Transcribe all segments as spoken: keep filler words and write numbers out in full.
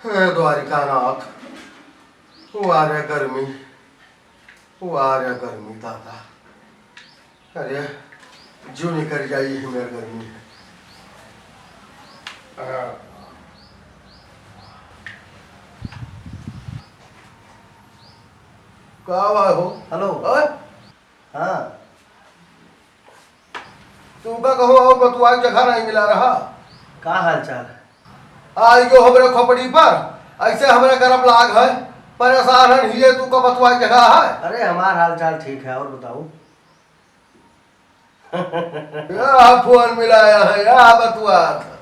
हे द्वारिकानाथ, वाह रे गर्मी, वाह रे गर्मी दादा। अरे, जिउ निकरि जाई, यही मेर गर्मी है। आ। का हुआ हो? हेलो। ओए? हाँ। तू का कहो, और बतुआई जगह नहीं मिला रहा। का हाल चाल है? आई गयो हमरे खोपड़ी पर, ऐसे हमरे गरम लाग है, परेशान हन, हिये तू का बतुआई जगह है। अरे, हमार हाल चाल ठीक है, और बताओ। या फोन मिलाया है, या बतुआ था,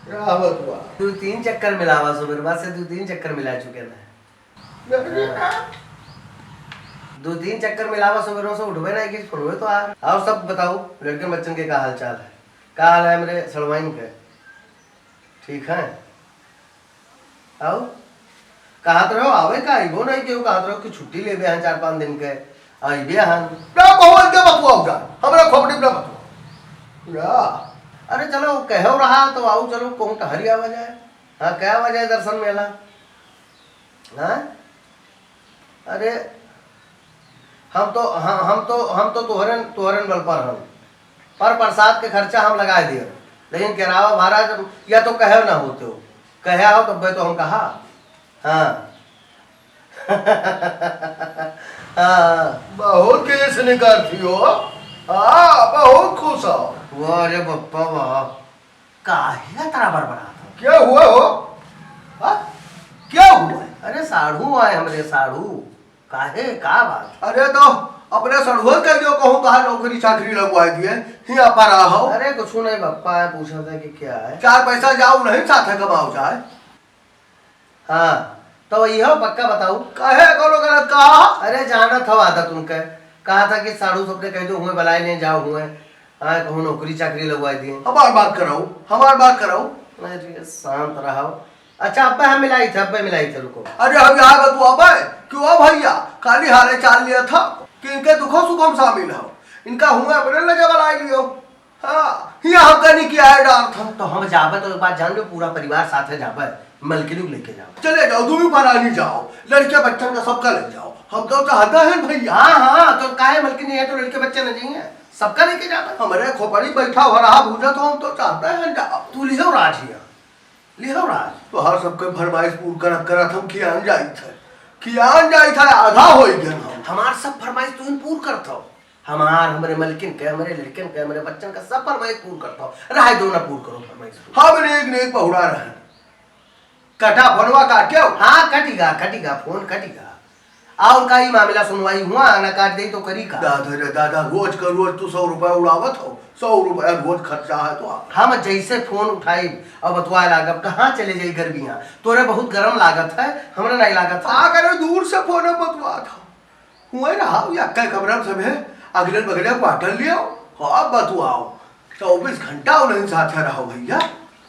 या बतुआ। दो तीन चक्कर मिलावा, सुबेरवा से दो तीन चक्कर मिला चुके ना। दो तीन चक्कर मिलावा, सुबेरवा से उठबे ना, एक फोन तो आ। और सब बताओ, लड़के बच्चन के का हाल चाल है? का हाल है हमरे सड़वाइन के? ठीक है। आओ, कहत रहो आवे का, आइबो नहीं केहू, कहत रहो कि छुट्टी लेबे हैं चार पाँच दिन के, आइबे हैं। ना कहूँ इनके बतुआ हो जाए, हमरा खोपड़ी पे ना बतुआ। या। अरे चलो, कहो रहा तो आओ, चलो कहूँ टहरी आवा जाए। हाँ, क्या आवा जाए दर्शन मेला? हाँ? अरे, हम तो, हम, हम तो, हम तो तोहरन, तोहरन बल पर हन। पर प्रसाद के खर्चा हम लगाए दिए, लेकिन किराया भाड़ा जब, या तो कहे ना होते हो, कहे आओ तब तो हम कहा। हाँ। हाँ। बहुत केस निकालती हो। हाँ, बहुत खुश हो। वाह रे बप्पा वाह। काहे अतरा बड़बड़ात हो? क्या हुआ हो? हाँ? क्या हुआ है? अरे साढ़ू आए हमरे, साढ़ू। काहे, का बात? अरे तो अपने सढ़ुआ के जो कहूँ, कहाँ नौकरी चाकरी लगवाए दिए, हियाँ पर आ हो। अरे कुछ नहीं बप्पा, है पूछा था कि क्या है। चार पैसा जाओ नहीं, साथ है कमाओ जाए। हाँ, तो यह पक्का बताऊ। काहे कोनो गलत कहा? अरे जानत हव आदत उनके, कहा था कि साढ़ू सबने कह दो हुए, बलाए ले जाओ हुए, हाँ, कहूँ नौकरी चाकरी लगवाए दिए। हमार बात कराऊ, हमार बात कराऊ। अरे शांत रहो। अच्छा, अब्बे हम मिलाई थे, अब्बे मिलाई थे, रुको। अरे हम यहाँ बतुआबे, क्यों भैया, काली हारे चाल लिया था कि इनके दुखों सुखों में शामिल हो, इनका हुए अपने लगे बलाई लियो। हाँ, हियाँ हमका नहीं किया है डार था। तो हम जाबे तो एक बात जान लो, पूरा परिवार साथे जाबे, मलकिनी को लेके जाबे। चले जाओ, तुम भी परानी जाओ, लड़के बच्चन का सबका ले जाओ, हम तो चाहता है भैया। हाँ, हाँ, तो काहे मलकिनी है तो लड़के बच्चे न जाइए, सबका लेके जाबे। हमरे खोपड़ी बैठा हो रहा भूजा तो हम तो चाहता है जाओ। तू लिहो राज हिया, लिहो राज। तोहार सबके फरमाइश पूर करत करत हम खियान जाइत है, खियान जाइत है, आधा हो गया हम। हमार सब फरमाइश तू पूर करत हो। हमार, हमरे मलकिन के, हमरे लड़कन के, हमरे बच्चन का सब फरमाइश पूर करत हो। रहे दो ना पूर करो फरमाइश पूर। हम नेक नेक बहुड़ा रहे। कटा फोनवा काट के? हाँ, कटिगा, कटिगा, फोन कटिगा। और का ई मामला सुनवाई हुआ, ना काट दे तो करी का? दादा रे दादा, रोज का रोज तू सौ रुपया उड़ावत हो, सौ रुपया रोज खर्चा है तो। हम जैसे फोन उठाई और बतवा लागब, कहाँ चले जाई गर्मियाँ? तोरे बहुत गरम लागत है, हमरा नहीं लागत है। का करे, दूर से फोन बतवा था। हुए रहा, या कई कमरा में सब है, अगले बगले क्वार्टर लियो, हाँ, बतवाओ। चउबीस घंटा उन्हीं साथे रहो भैया।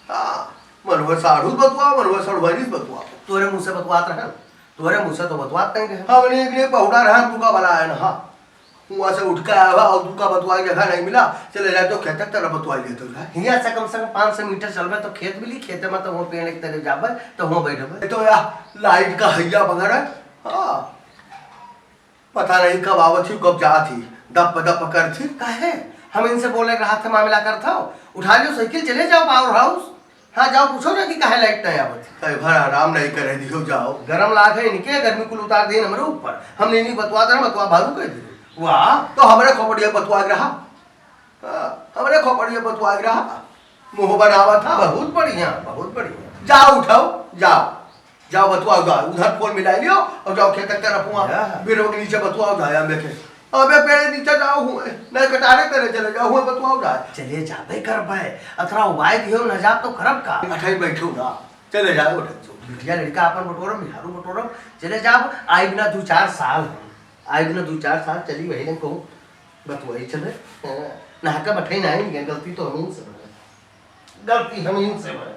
हाँ, मन हुए साढ़ू बतवाओ, मन हुए सड़वाइनिस बतवाओ। तोरे मुँह से बतवात रहे, तोरे मुँह से तो बतवात नहीं रहे। हमने एक लिए पहुड़ा रहा, तू का बलाया ना, हाँ। हुआ से उठ के आया हुआ और तू का बतवाई जगह नहीं मिला, चले जाए तो खेत तक तरफ बतवाई लेते हो जाए। हियाँ से कम से कम पाँच सौ मीटर चलबे तो खेत मिली, खेते में तो वो पेड़ एक तरफ जाबे तो वो बैठबे। ये तो या लाइट का हैया बगैर है। हाँ। पता नहीं कब आवत ही, कब जात ही, दप दप करत ही। काहे? हम इनसे बोले रहा था, मामला करत हो, उठा लियो साइकिल, चले जाओ पावर हाउस। हाँ, जाओ पूछो ना कि काहे लाइट नहीं आवत। कई भर आराम नहीं करे दियो, जाओ। गरम लाग है इनके, गर्मी कुल उतार दे हमरे ऊपर। हमने नहीं बतवा देना, बतवा भालू कह दे। वाह, तो हमरे खोपड़िया बतवा रहा। हाँ, हमरे खोपड़िया बतवा रहा। मुँह बनावा था। बहुत बढ़िया, बहुत बढ़िया। जाओ उठाओ, जाओ। जाओ बतवाओ, जाओ। उधर फोन मिला लियो और जाओ खेत के तरफ हुआ। या। बीरवा के नीचे बतवाओ, जाओ, हम देखे। अबे पेड़ नीचे जाओ हुए, नहीं कटारे करे चले जाओ हुए, बतवाओ, जाओ। चले जाबे करबे, अतरा उबाय दियो न जाब तो करब का? अठाई बैठो ना, चले जाओ, उठे जाओ। बिटिया लड़का अपन बटोरम, मेहरारू बटोरम, चले जाब, आइब ना दू चार साल हम। आइब ना दू चार साल, चली वही दिन कहूँ, बतवाई चले। हाँ, नहा के बैठे ना आइब, गलती तो हम ही से बने। गलती हम ही से बने।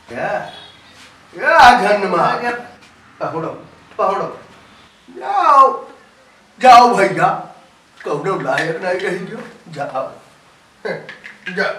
क्या? क्या झंड मार? क्या? पहुड़ो, पहुड़ो। जाओ, जाओ भैया, कौनो लायक नहीं रही जो, जाओ। जाओ।